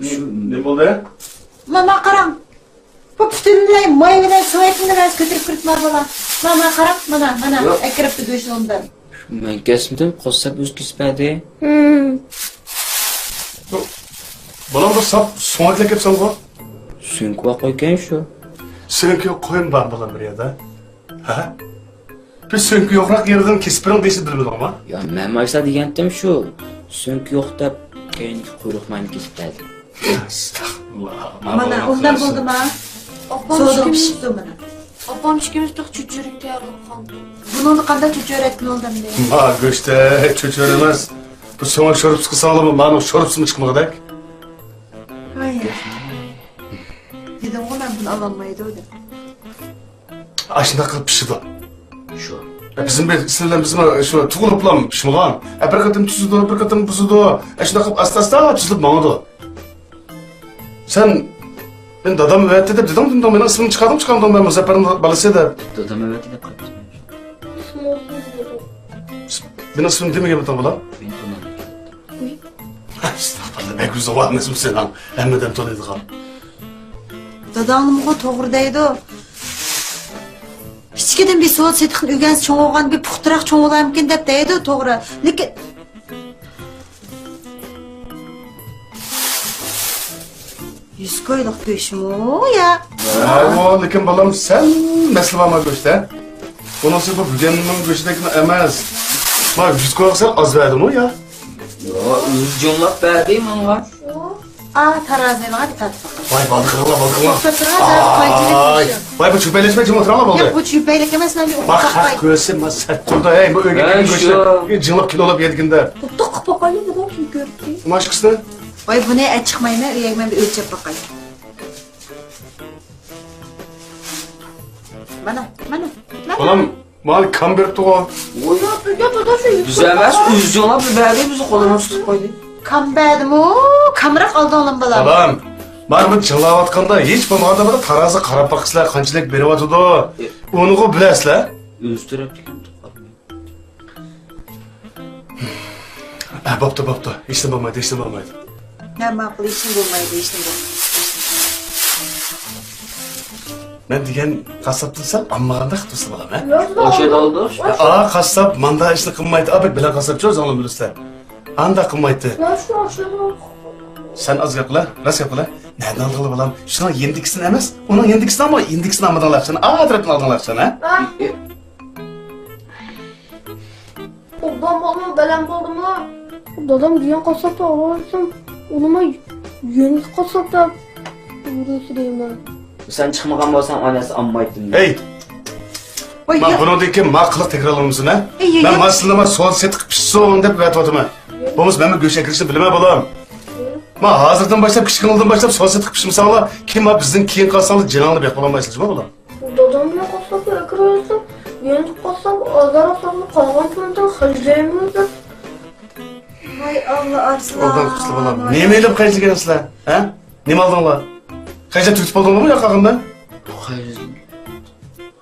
نېمە بولدى؟ مانا، قاراڭ. بۇ پۈتۈنلەي مايونېز سويكىنى بەرسە كۆتۈرۈپ كىرىپتىمەن، بالام. مانا، مانا، قاراڭ، مانا، مانا، يوق. ئەكىرىپتۇ گۆشنى ئۇندىن. مەن كەسمىدىم، قاسساپ ئۆزى كېسىپ بەردى. ھىم. بالام، بىر ساپ سۆڭەكلەپ كەپسەنغۇ؟ سۆڭىكى بار قويكەن شۇ. سۆڭىكى قويمۇ بار، بالام، بىر يەردە؟ ھە؟ بىز سۆڭىكى يوقراق يېرىدىن كېسىپ بېرىڭ دېيىشنى بىلمىدىڭما؟ يا، مەن مايسا دېگەنتىم شۇ. سۆڭىكى يوق دەپ، كەينىدىكى قۇيرۇق ماينى كېسىپ بەردى. ئەستەغپۇرۇللا. مانا، ئۇنداق بولدىما؟ ئاپام سودا ئىككىمىز، پىشىپتۇ مانا. ئاپام ئىككىمىز بىر چۆچۈرە تەييارلىغان. بۇنىڭدا قانداق چۆچۈرە ئەتكىن بولدى ئەمدى؟ ما گۆشتە چۆچۈرە ئەمەس. بۇ سۆڭەك شورپىسى قىلساڭلارمۇ، مانىڭ شورپىسىمۇ چىقمىغۇدەك. ھاي. دېدىمغۇ مەن بۇنى ئالالمايدۇ دەپ. ئاشۇنداق قىلىپ پىشىدۇ. شۇ. بىزمۇ، سىلەر بىلەن بىزمۇ شۇ تۇغۇلۇپلا پىشمىغان. بىر قېتىم تۈزىدۇ، بىر قېتىم بۇزىدۇ. ئاشۇنداق قىلىپ ئاستا-ئاستا تۈزۈلۈپ ماڭىدۇ. سەن، مېنى دادام ئەۋەتتى دەپ دېدىڭ، دېدىڭ، مېنىڭ ئىسمىمنى چىقاردىڭمۇ، چىقارمىدىڭ، مەن مۇزەپپەرنىڭ بالىسى دەپ. دادام ئەۋەتتى دەپ قاپتۇ. مېنىڭ ئىسمىمنى دېمىگەنمىدىڭ، بالام؟ مېنى تونۇمىدى. ئەستەغپۇرۇللا، بەك ئۇزۇن ۋاقىت ئەمەسمۇ سېنىڭ ھەممىدىن تونۇيدىغان. داداڭنىمۇ توغرا دەيدۇ. كىچىكىدىن بىر سودا سېتىقنى ئۆگەنسە چوڭ بولغان بىر پۇختىراق چوڭ بولارمىكىن دەپ دەيدۇ، توغرا. لېكىن يۈز كويلۇق گۆشمۇ يا؟ ھەۋۇ، لېكىن بالام، سەل مەسىلە بارما گۆشتە؟ بۇنىڭسى بۇ بۈگۈننىڭ گۆشىدەكمۇ ئەمەس. ما يۈز كويلۇق سەل ئاز بەردىمۇ يا؟ يوق، ئۆزى جۇڭلاپ بەردى ماڭا. ئا، تارازىنى بىر تارتىپ باقاي. ۋاي، بالدىقىڭلار، بالدىقىڭلار. توختاپ تۇرۇڭ، ھازىر قانچىلىك ئاي، گۆش. ۋاي، بۇ چۆپەيلەشمەي جىم ئولتۇرۇڭلار بولدى. ياق، بۇ چۆپەيلىك ئەمەس، مەن بىر ئۇقۇپ باقاي. كۆرسە، ما سەت تۇرىدۇ، ھەي، بۇ ئۆگەنگەن گۆشلەر. جىڭلاپ كىنولار يەيدىكىن دە. توختاپ قىلىپ باقايلى، دادام كىم كۆرۈپتۇ؟ ماشقىسىنى. ۋاي، بۇنى ئەچىقمايمەن، ئۆيگە مەن بىر ئۆلچەپ باقاي. مانا، مانا، مانا. بالام، مانا كام بېرىپتىغۇ. ۋوي. يا، يا، دادا، شۇ يۈز كوي. بىز ئەمەس، ئۆزۈڭلار بىر بەردى، بىز قولىمىزنى تۇتۇپ قويدى. كام بەردىمۇ؟ كامراق ئالدىڭلارمۇ، بالام؟ بالام، مانا بۇ جىڭلاۋاتقاندا ھېچ بولمىغاندا بىر تارازىغا قاراپ باقىسىلەر، قانچىلىك بېرىۋاتىدۇ. ئۇنىغۇ بىلەسىلەر. ئۆز تەرەپتىكىنى تۇتۇپ قالماي. ھە، بوپتۇ، بوپتۇ. ھېچنېمە بولمايدۇ، ھېچنېمە بولمايدۇ. ھە، ماقۇل، ھېچنېمە بولمايدۇ، ھېچنېمە بولمايدۇ. مەن دېگەن قاسساپتىن سەل ئالمىغاندەك قىپسىلە بالام، ھە؟ ئوشۇ ئالدى. ئا، قاسساپ ماندا ئىشنى قىلمايتتى. ئا، بەك بىلەن قاسساپ چۇ، زاڭلىم بىلىسىلەر. ئانداق قىلمايتتى. سەن ئاز گەپ قىلە، راست گەپ قىلە. نەدىن ئالدىڭلار بالام؟ شۇنىڭ يېنىدىكىسىنى ئەمەس، ئۇنىڭ يېنىدىكىسىنى ئالما، يېنىدىكىسىنى ئالمىدىڭلارچۇ، ئا تەرەپتىن ئالدىڭلارچۇ، ھە؟ ئوبدان بولدىمۇ، بەلەن بولدىمۇ؟ دادام دېگەن قاسساپتا ئاۋارسام، ئۇنىمۇ يېنىك قاسساپتا ئۇرۇسى دەيمەن. سەن چىقمىغان بولساڭ، ئانىسى ئالمايتتىم. ھەي! ۋاي، ما يا- بۇنىڭدىن كېيىن ما قىلىق تەكرارلانمىسۇن، ھە؟ ھەي، يا- مەن يا- ما سىلەرنى ما سودا سېتىق پىشسۇن دەپ ئەۋەتىۋاتىمەن. بولمىسا مەنمۇ گۆش ئەكىرىشنى بىلىمەن، بالام. ما ھازىردىن باشلاپ، كىچىكىڭىزدىن باشلاپ سودا سېتىق پىشمىساڭلار، كېيىن ما بىزدىن كېيىن قالساڭلار جېنىڭلارنى بېقىپ بولالمايسىلەر جۇمۇ، بالام. دادام بىلەن قاسساپنى ئەكىرىۋەتسەم، يېنىك قاسساپ ئازراق سالما قالغان پۇلىمدىن خەجلەيمىز دەپ. ۋاي ئاللا، ئارسلان. ئوبدان قىپسىلە بالام. نېمە ئېلىپ خەجلىگەنسىلەر؟ ھە؟ نېمە ئالدىڭلار؟ خەجلەپ تۈگىتىپ بولدۇڭلارمۇ ياقاغىمدا؟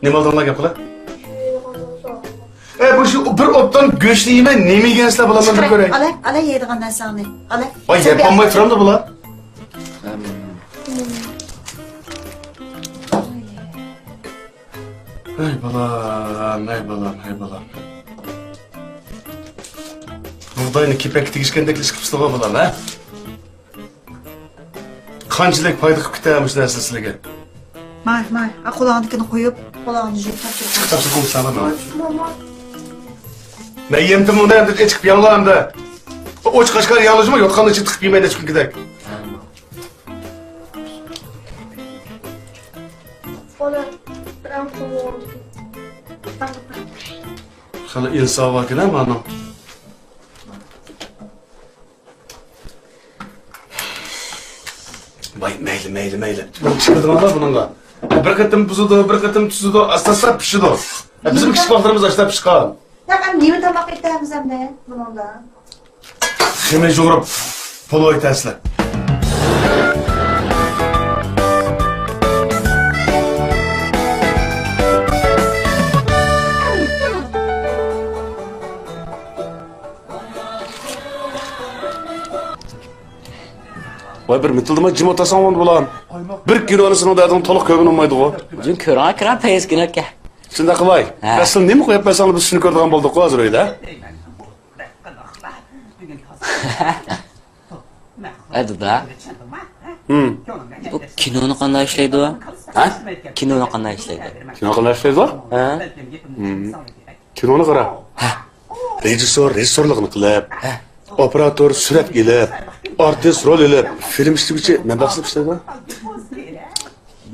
نېمە ئالدىڭلار، گەپ قىلە؟ ئەي، بۇ شۇ بىر ئوبدان گۆشنى يېمەي نېمە يېگەنسىلەر بالام، مەن بىر كۆرەي. ئالاي، ئالاي يەيدىغان نەرسەڭنى. ئالاي. ۋاي، يەپالماي تۇرامدۇ بۇلار؟ ھەي بالام، ھەي بالام، ھەي بالام. بۇغداينى كېپەككە تېگىشكەندەك ئىش قىپسىلىغۇ بالام، ھە؟ قانچىلىك پايدا قىپ كېتە مۇشۇ نەرسە سىلىگە؟ ماي، ماي، ئا، قولۇڭدىكىنى قويۇپ، قولۇڭنى يۇيۇپ تاپشۇرۇپ. چىقىپ تاپشۇرۇپ قويساڭلار ماڭا. ماما. مەن يەمدىم ئۇنى، ئەمدى ئېچىقىپ يەڭلار ئەمدى. ئوچ قاشقار يەڭلار جۇمۇ، يوتقاننى ئىچىپ تىقىپ يېمەيدۇ ھېچكىمگىدەك. خېلى ئىنساپ باركەن ھە مانا. ۋاي، مەيلى، مەيلى، مەيلى. بۇنى چىقىرىدىغانلار بۇنىڭغا. بىر قېتىم بۇزىدۇ، بىر قېتىم تۈزىدۇ، ئاستا-ئاستا پىشىدۇ. بىزنىڭ كىچىك ۋاقىتلىرىمىزدا ئاشۇنداق پىشقان. ياق، ئەمدى نېمە تاماق ئېتەمىز ئەمدى بۇنىڭدا؟ خېمىر يۇغۇرۇپ، پولۇ ئېتەسىلەر. ۋاي، بىر مىتىلدىماي جىم ئولتۇرساڭ بولامدۇ، بالام؟ بىر كىنونى سېنىڭ دەردىڭنى تولۇق كۆرگىلى بولمايدىغۇ. جىم كۆرۈڭە، كىرەڭ پەيز كىنوكە. شۇنداق قىلاي. ھە. ئەسلى نېمە قويۇپ بەرسەڭلار، بىز شۇنى كۆرىدىغان بولدۇققۇ ھازىر ئۆيدە. ھە، دادا. ھىم. بۇ كىنونى قانداق ئىشلەيدۇ؟ ھە؟ كىنونى قانداق ئىشلەيدۇ؟ كىنو قانداق ئىشلەيدۇ؟ ھە؟ ھىم. كىنونى قارا. ھە. رېژىسسور رېژىسسورلۇقىنى قىلىپ، ھە، ئوپېراتور سۈرەتكە ئېلىپ، ئارتىس رول ئېلىپ، فىلىم ئىشلىگۈچى مەبلەغ سېلىپ ئىشلەيدۇ.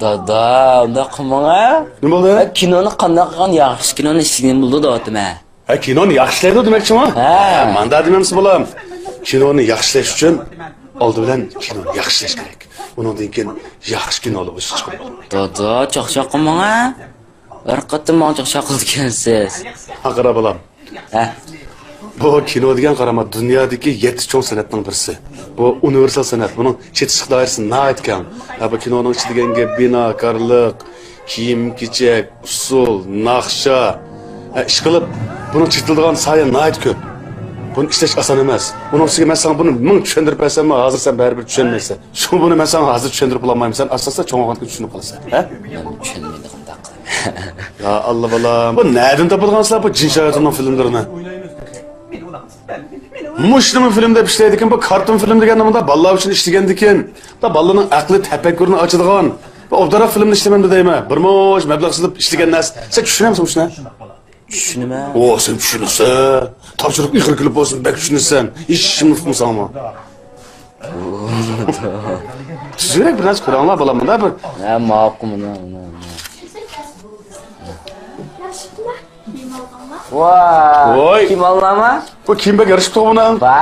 دادا، ئۇنداق قىلماڭ ھە. نېمە بولدى؟ ھە، كىنونى قانداق قىلغان ياخشى كىنونى ئىشلىگىنى بولىدۇ دەۋاتىمەن. ھە، كىنونى ياخشى ئىشلەيدۇ دېمەكچىمۇ؟ ھە. ھە، ماندا دېمەمسە بالام. كىنونى ياخشى ئىشلەش ئۈچۈن ئالدى بىلەن كىنونى ياخشى ئىشلەش كېرەك. ئۇنىڭدىن كېيىن ياخشى كىنولار ئۆسۈپ چىقىدۇ. دادا، چاقچاق قىلماڭ ھە. ھەر قېتىم ماڭا چاقچاق قىلىدىكەنسىز. ھە، قارا بالام. ھە. بۇ كىنو دېگەن قارىما دۇنيادىكى يەتتە چوڭ سەنئەتنىڭ بىرسى. بۇ ئۇنىۋېرسال سەنئەت. بۇنىڭ چېتىشلىق دائىرىسى ناھايىتى كەڭ. ھە، بۇ كىنونىڭ ئىچىدە دېگەنگە بىناكارلىق، كىيىم-كېچەك، ئۇسسۇل، ناخشا. ھە، ئىشقىلىپ، بۇنىڭ چېتىلىدىغان ساھە ناھايىتى كۆپ. بۇنى ئىشلەش ئاسان ئەمەس. ئۇنىڭ ئۈستىگە مەن ساڭا بۇنى مىڭ چۈشەندۈرۈپ بەرسەممۇ، ھازىر سەن بەرىبىر چۈشەنمەيسەن. شۇڭا بۇنى مەن ساڭا ھازىر چۈشەندۈرۈپ بولالمايمەن. سەن ئاستا-ئاستا چوڭ بولغاندىكىن چۈشىنىپ قالىسەن. ھە؟ مەن چۈشەنمەيدىغانداق. يا ئاللا بالام، بۇ نەدىن تاپىدىغانسىلەر بۇ جىن شاياتاننىڭ فىلىملىرىنى؟ مۇشۇنىمۇ فىلىم دەپ ئىشلەيدىكىن، بۇ كارتون فىلىم دېگەننى مۇنداق بالىلار ئۈچۈن ئىشلىگەندىكىن، دا بالىنىڭ ئەقلى، تەپەككۇرىنى ئاچىدىغان، بۇ ئوبدانراق فىلىمنى ئىشلىمەمدۇ دەيمەن. بىر مۇنچە مەبلەغ سېلىپ ئىشلىگەن نەرسە. سەن چۈشىنەمسەن مۇشۇنى؟ چۈشىنىمەن. ئو، سەن چۈشىنىسەن. تاپشۇرۇق ئېغىر كېلىپ بولسۇن، بەك چۈشىنىسەن. ھېچ ئىشىمنى ئۇقمىساڭمۇ. تۈزۈرەك بىر نەرسە كۆرۈڭلار، بالام، مۇنداق بىر. ھە، ماقۇل، مانا، مانا، مانا. ۋاي. ۋاي. كىيىم ئالدىڭما؟ بۇ كىيىم بەك يارىشىپتۇ بۇنىڭ. با.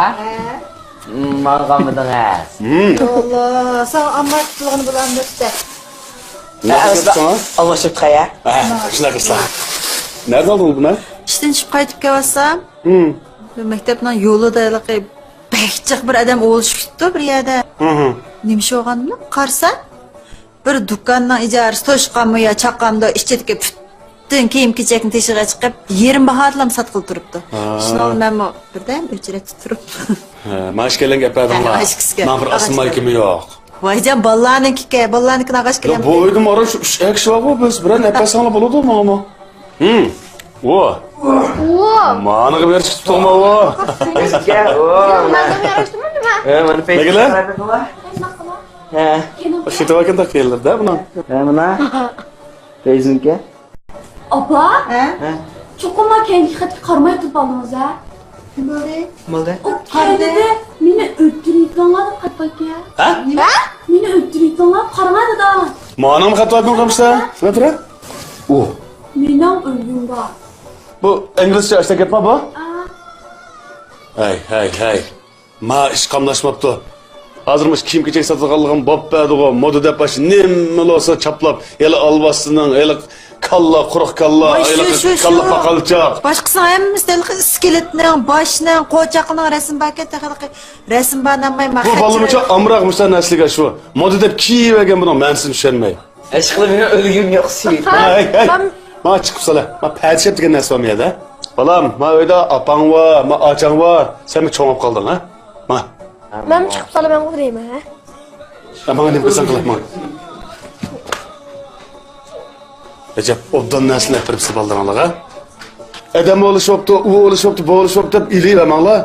ماڭا قالمىدىڭىز. ھىم. يا ئاللا، ساڭا ئامال قىلغىنى بولامدۇ ئىشتە. نېمە قىلىپسىز؟ ئالماشتۇرۇپ قوياي. ھە، شۇنداق قىلسا. نەدىن ئالدىڭىز بۇنى؟ ئىشتىن چىقىپ قايتىپ كەلسەم، ھىم، مەكتەپنىڭ يولىدا ھېلىقى بەك جىق بىر ئادەم ئوۋلىشىپ كېتىپتۇ بىر يەردە. ھىم. نېمە ئىش بولغاندۇ قارىسام، بىر دۇكاننىڭ ئىجارىسى توشقانمۇ يا چاققانمۇ، ئىچىدىكى پۈتۈن كىيىم-كېچەكنى تېشىغا چىقىپ، يېرىم باھادىلا ساتقىلى تۇرۇپتۇ. ھا. شۇنىڭ بىلەن مەنمۇ بىردەم ئۆچرەتتە تۇرۇپ. ھە، مانا ئىككىيلەنگە ئەپ بەردىڭلار. ھە، ئىككىسىگە. مانا بىر ئاسما مايكىمۇ يوق. ۋايجان، بالىلارنىڭكىكەن، بالىلارنىڭكىنى ئالغاچ كېلەمدۇ. بۇ ئۆيدە مانا شۇ ئۈچ ئەكىشى بارغۇ، بىز بىرەرنى ئەپ بەرسەڭلار بولىدۇ ماڭىمۇ. ھىم. ۋو. ۋو. مانىغا بېرىش تۇتۇڭما ۋو. ۋو. مانا. ھە، مانا پەيزى. نەگىلە؟ ھە. خېتى باركەن تاق يەرلەردە بۇنىڭ. ھە، مانا. پەيزىنىڭكى. ئاپا، ھە؟ ھە؟ چوقۇم ما كەينىدىكى خەتكە قارىماي قىلىپ ئالدىڭىز ھە؟ نېمە بولدى؟ نېمە بولدى؟ ئۇ كەينىدە مېنى ئۆلتۈرۈۋېتىڭلار دەپ خەت باركەن. ھە؟ نېمە؟ مېنى ئۆلتۈرۈۋېتىڭلار، قارىماي دادا. مانىڭمۇ خەت باركەن قامسا؟ نېمە تۇرا؟ ئۇ. مېنىڭ ئۆلگۈم بار. بۇ ئىنگلىزچە ئاشۇنداق گەپما بۇ؟ ئا. ھەي، ھەي، ھەي. ما ئىش قاملاشماپتۇ. ھازىر مۇشۇ كىيىم-كېچەك ساتىدىغانلىقىم بوپ بەردىغۇ، مودا دەپ ئاشۇ نېمىلا بولسا چاپلاپ، ھېلى ئالۋاستىنىڭ، ھېلى كاللا، قۇرۇق كاللا، ۋاي، ھېلى شۇ، شۇ، كاللا شۇ. پاقالچاق. باشقىسىنىڭ ھەممىسىدە ھېلىقى ئىسكىلىتنىڭ، باشنىڭ، قوچاقنىڭ رەسىمى باركەن، تېخى ھېلىقى رەسىم بار دېمەي ما. بۇ بالىلار ئۈچۈن ئامراق مۇشۇنداق نەرسىلەرگە شۇ مودا دەپ كىيىۋەرگەن بۇنىڭ مەنىسىنى چۈشەنمەي. ئىشقىلىپ مېنىڭ ئۆلگۈم يوق سېيىت. ھەي، ھەي. ماڭا چىقىپ سالە. ما پەتىشەپ دېگەن نەرسە بارمۇ يەردە؟ بالام، ما ئۆيدە ئاپاڭ بار، ما ئاچاڭ بار. سەن بىر چوڭاپ قالدىڭ ھە؟ ما. مەن چىقىپ سالىمەن غۇ دەيمەن ھە؟ ھە، ماڭا نېمە قىلساڭ قىلە، ماڭا. ئەجەب ئوبدان نەرسىنى ئەپىرىپسىز بالىلىرىڭلارغا. ئادەم ئولىشىۋاپتۇ، ئۇ ئولىشىۋاپتۇ، بۇ ئولىشىۋاپتۇ دەپ ئېلىۋەرمەڭلار.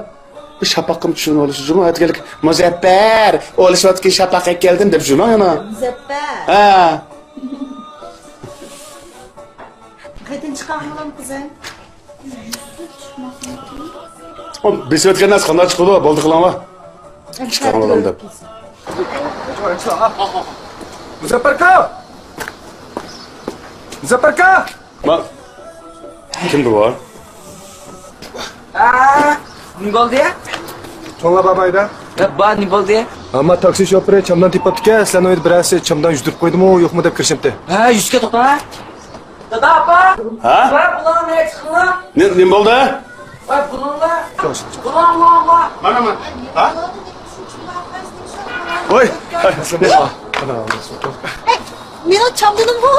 بۇ شاپاققىمۇ چۈشىنىۋالىسىز جۇمۇ، ئەتىگەنلىك مۇزەپپەر ئولىشىۋاتقىن شاپاق ئەكەلدىم دەپ جۇمۇ يەنە. مۇزەپپەر. ھە. قېتىن چىقارغىنىم قىزىم. ئۇ بېسىۋەتكەن نەرسە قانداق چىقىدۇ؟ بولدى قىلىڭلار. چىقارغىنىم دەپ. مۇزەپپەر ئاكا! مۇزەپپەر ئاكا! ما، كىم بۇ؟ ھە، نېمە بولدى؟ چوڭلار بارمايدۇ. ھە، بار، نېمە بولدى؟ ئەمما تاكسى شوپۇرى چامدان تېپىپتىكەن، سىلەرنىڭ ئۆيدە بىرەرسى چامدان يۈدۈرۈپ قويدىمۇ، يوقمۇ دەپ كىرىشەمتى. ھە، يۈزكە توختاڭ ھە. دادا، ئاپا! ھە؟ ۋاي، بۇلارنى نېمە چىقىڭلار؟ نېمە، نېمە بولدى؟ ۋاي، بۇلارنى. بۇلار، بۇلار، بۇلار. مانا، مانا. ھە؟ ۋاي. مېنىڭ چامدىنىم بۇ.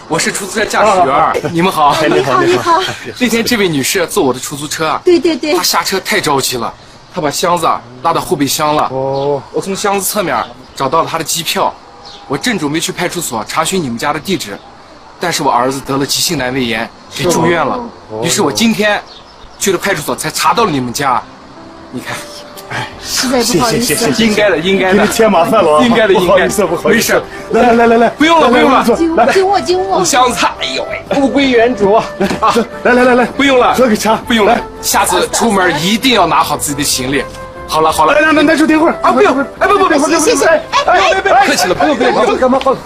我是出租车驾驶员。你们好。你好，你好。那天这位女士坐我的出租车，对，对，对。她下车太着急了，把箱子拉到后备箱了。哦。我从箱子侧面找到了他的机票，我正准备去派出所查询你们家的地址，但是我儿子得了急性阑尾炎，得住院了。哦。于是我今天去了派出所，才查到了你们家。你看，实在不好意思。应该的，应该的，给你添麻烦了啊。应该的，应该的，不好意思，不好意思。没事。来来来来来，不用了，不用了。来来来来请我，请我。箱子，哎呦喂，物归原主啊！来来来来，不用了，喝口茶。不用了。下次出门一定要拿好自己的行李。好了好了，来来来，那就等会儿啊，不用，哎不不不不，谢谢谢谢。哎别别别，客气了，不用不用不用。干嘛？干嘛？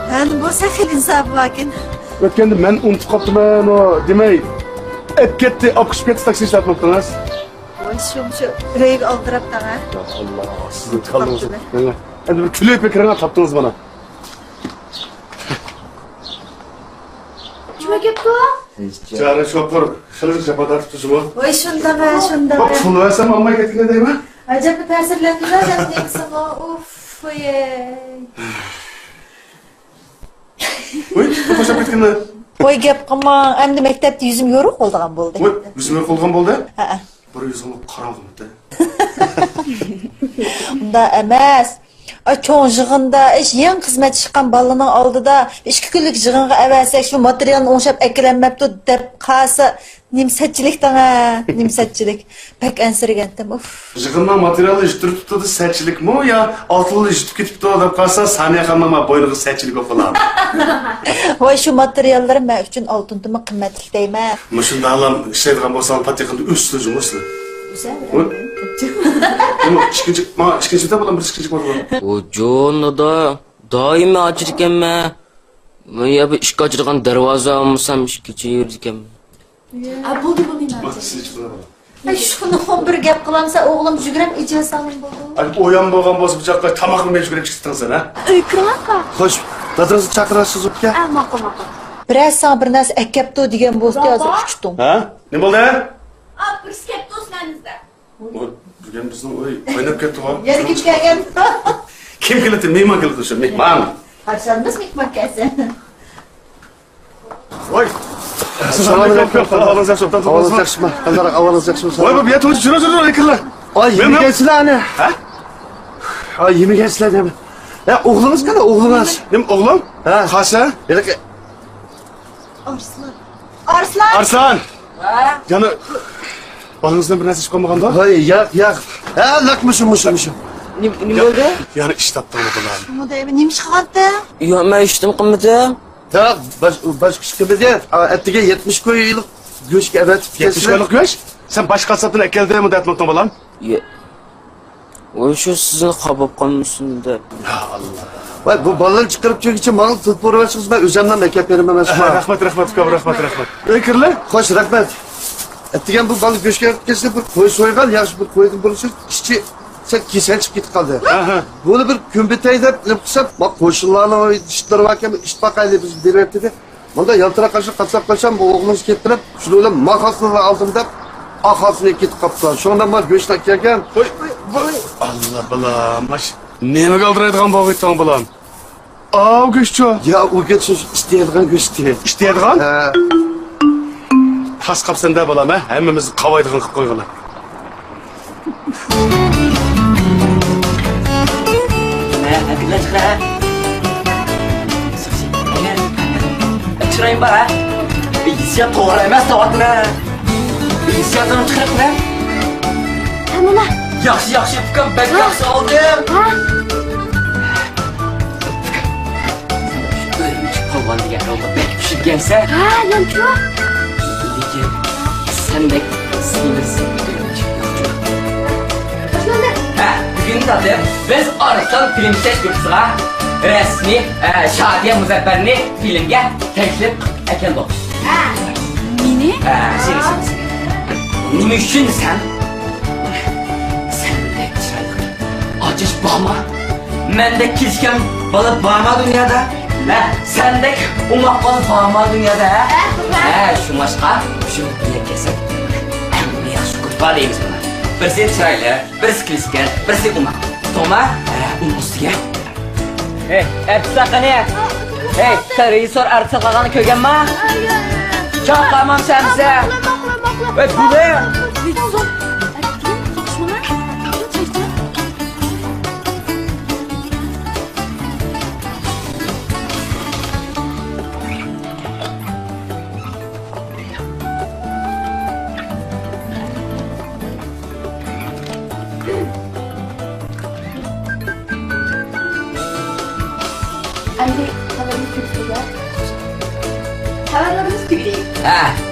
ھە، نېمە بولسا خېلى ئىنسابى باركەن. ئۆتكەندە مەن ئۇنتۇپ قاپتىمەن، ئۇ دېمەي. ئەپ كەتتى، ئاپ كېتىپ كەتتى، تاكسى ئىشلەتمەپتىڭىز. ۋاي شۇ، شۇ ئۈرەيگە ئالدىراپ داڭا. يا ئاللا، سىزنىڭ كاللىڭىزنى. ئەمدى بىر كۈلۈپ كىرىڭە، تاپتىڭىز مانا. كىم ئەكەپتۇ؟ جارى شوپۇر، خېلى جاپا تارتىپتۇ جۇمۇ. ۋاي شۇنداق ھە، شۇنداق بۇ ھە. پۇل بەرسەم ئالماي كەتكىنى دەيمەن. ئەجەبمۇ تەسىرلەندىلا دەپ نېمىسىمۇ، ئۇف، ۋاي. ۋاي، بۇ باشلاپ كەتكىنى. ۋاي گەپ قىلماڭ، ئەمدى مەكتەپتە يۈزۈم يورۇق بولىدىغان بولدى. ۋاي، يۈزۈم يورۇق بولغان بولدى. ھەئە. بىر يۈزۈڭلۈك قاراڭغۇمىتى. ئۇنداق ئەمەس. ئاي چوڭ يىغىندا، ئىش يېڭى خىزمەت چىققان بالىنىڭ ئالدىدا ئىككى كۈنلۈك يىغىنغا ئەۋەتسەك، شۇ ماتېرىيالنى ئوڭشاپ ئەكىلەلمەپتۇ دەپ قالسا، نېمە سەتچىلىك دەڭە، نېمە سەتچىلىك. بەك ئەنسىرىگەنتىم، ئۇف. يىغىننىڭ ماتېرىيالى يىتتۈرۈپ تۇتتى دېسە سەتچىلىكمۇ يا ئالتۇنلا يىتىپ كېتىپتۇ دەپ قالسا، سانىيە خانىمنىڭ بوينىغا سەتچىلىك ئوقۇلام. ۋاي شۇ ماتېرىياللىرىم مەن ئۈچۈن ئالتۇندىنمۇ قىممەتلىك دەيمەن. مۇشۇنداقلام ئىشلەيدىغان بولساڭ، پات يېقىندا ئۆسىسىلە جۇمۇ سىلەر. ئىككىنچى، ماڭا ئىككىنچى بىلەن بىر ئىككىنچى بىلەن. ئۇ جون دادا، دائىمىي ئاچىدىكەنمەن. يا بىر ئىشىك ئاچىدىغان دەرۋازا ئالمىسام ئىشىككىچە يۈرىدىكەنمەن. ھە، بولدى، بولدى، ناجى. ئاي شۇنىڭغىمۇ بىر گەپ قىلامسەن، ئوغلۇم يۈگرەپ ئىجازەڭ بولدى. ئاي ئويان بولغان بولسا بۇ چاغقا تاماقنى مەن يۈگرەپ چىقتىڭ سەن ھە؟ ئۆي كىرىڭلاركا. خوش، دادىڭىزنى چاقىرارسىز ئۇكا. ھە، ماقۇل، ماقۇل. بىرەر ساڭا بىر نەرسە ئەكەپتۇ دېگەن بولسا ھازىر ئۇچتۇڭ. ھە؟ نېمە بولدى؟ بىرسى كەپتۇ سىلەرنىڭدە. بۈگۈن بىزنىڭ ئۆي قايناپ كەتتىغۇ. يەنە كىم كەلگەن؟ كىم كېلىدۇ؟ مېھمان كېلىدۇ شۇ مېھمان. قاچانمىز مېھمان كەلسە. ۋاي. ئەسسالامۇ ئەلەيكۇم. ئەھۋالىڭىز ياخشىمۇ؟ ئەھۋالىڭىز ياخشىمۇ؟ قانداق ئەھۋالىڭىز ياخشىمۇ؟ ۋاي بۇ يەتتە يۈرۈڭ يۈرۈڭ يېقىنلار. ئاي يېمىگەنسىلەر ئەنە. ھە؟ ئاي يېمىگەنسىلەر دەيمەن. يا ئوغلىڭىز قانداق ئوغلىڭىز؟ نېمە ئوغلۇم؟ ھە. قاسا. ھېلىقى. ئارسلان. ئارسلان. ئارسلان. يەنە بالىڭىزدىن بىر نەرسە ئىچىپ قالمىغاندا؟ ھاي ياق ياق. ھە لىق مۇشۇ مۇشۇ مۇشۇ. نېمە بولدى؟ يەنە ئىش تاپتىڭمۇ بالام؟ شۇڭا دەيمەن، نېمە ئىش قىلغانتىڭ؟ يوق، مەن ھېچنېمە قىلمىدىم. ياق، باش باش كۈچ كىرمىدى. ئەتىگەن يەتمىش كويلۇق گۆشكە ئەۋەتىپ يەتمىش كويلۇق گۆش؟ سەن باشقا قاسساپتىن ئەكەلدىڭمۇ دەپ ئۇنتۇڭ بالام؟ ياق. ۋوي شۇ سىزنى خاپا بولۇپ قالمىسۇن دەپ. يا ئاللا. ۋاي بۇ بالىلارنى چىقىرىپ چۈشكىچە ماڭا تېلېفون ئۇرۇۋەتسىڭىز مەن ئۆزۈملا ئەكەپ بېرىمەن مەن شۇڭا. رەھمەت رەھمەت ئۇكام رەھمەت رەھمەت. ئۆي كىرلە. خوش رەھمەت. ئەتىگەن بۇ بالا گۆشكە كەلسە بىر قوي سويغان ياخشى بىر قويدىن بۇرۇنسى ئىچى سەل كېسەن چىقىپ كېتىپ قالدى. بۇنى بىر كۆمبىتەي دەپ نېمە قىلسام ما قوشنىلارنىڭ ئىشلىرى باركەن ئىشتىپاق ھەيدەپ بىزگە بېرىۋەتتى. مۇندا يالتىراق قاشنى قاتلاپ قويسام بۇ ئوغلىڭىز كەتتى دەپ شۇنى بىلەن ما خاسنى ئالدىم دەپ ئا خاسنى كېتىپ قاپتۇ. شۇنىڭ بىلەن ما گۆشلەر كەلگەن. ۋوي ۋوي. ئاللا بالام ئاش. نېمىگە ئالدىرايدىغان بولغىيتتىڭ بالام؟ ئاۋۇ گۆشچۇ؟ يا ئۇ گۆش ئىشتىيدىغان گۆشتى. ئىشتىيدىغان؟ ھە. تاس قاپسەن دە بالام ھە؟ ھەممىمىزنى قاۋايدىغان قىلىپ قويغىلى. چىرايىم بار ھە؟ ھېسسىيات توغرا ئەمەس دەۋاتىمەن. ھېسسىياتىڭنى چىقىرىپ قوي. ھە، مانا. ياخشى، ياخشى، ئۇكام، بەك ياخشى ئالدىم. ھە؟ ئۆيۈم چىقىپ قالغان دېگەن يولدا بەك پىشىدىكەنسەن. ھە، يانچۇ. لېكىن سەندەك سېمىز ئۆيۈم چىقىپ يوقچۇ. ھە، بۈگۈن دادام بىز ئارسلان فىلىم ئىشلەش گۇرۇپپىسىغا رەسمىي، ئە، شادىيە مۇزەپپەرنى فىلىمگە تەكلىپ قىلىپ ئەكەلدۇق. ھە، مېنى؟ ھە، سېنى، سېنى، سېنى. نېمە ئۈچۈن سەن؟ سەندەك چىرايلىق ئاجىز بارما؟ مەندەك كېسىكەن بالا بارما دۇنيادا؟ ھە، سەندەك ئوماق بالا بارما دۇنيادا؟ ھە؟ ھە، شۇڭلاشقا شۇ يەرگە كەلسەك، ئەڭ ياخشى بار دەيمىز بۇنى. بىرسى چىرايلىق، بىرسى كلىشكە، بىرسى ئوماق. ئۇقتۇڭما؟ ھە، ئۇنى ئۇستىگە. ھەي، ئارتىسلار قېنى؟ ھەي، سەن رېژىسسور ئارتىسلار قالغاننى كۆرگەنما؟ چاقلامام سەمسە. ۋەي، بۇنى. ئەمدى خەۋىرىمىز تۈگىدى. خەۋەرلىرىمىز تۈگىدى. ھە.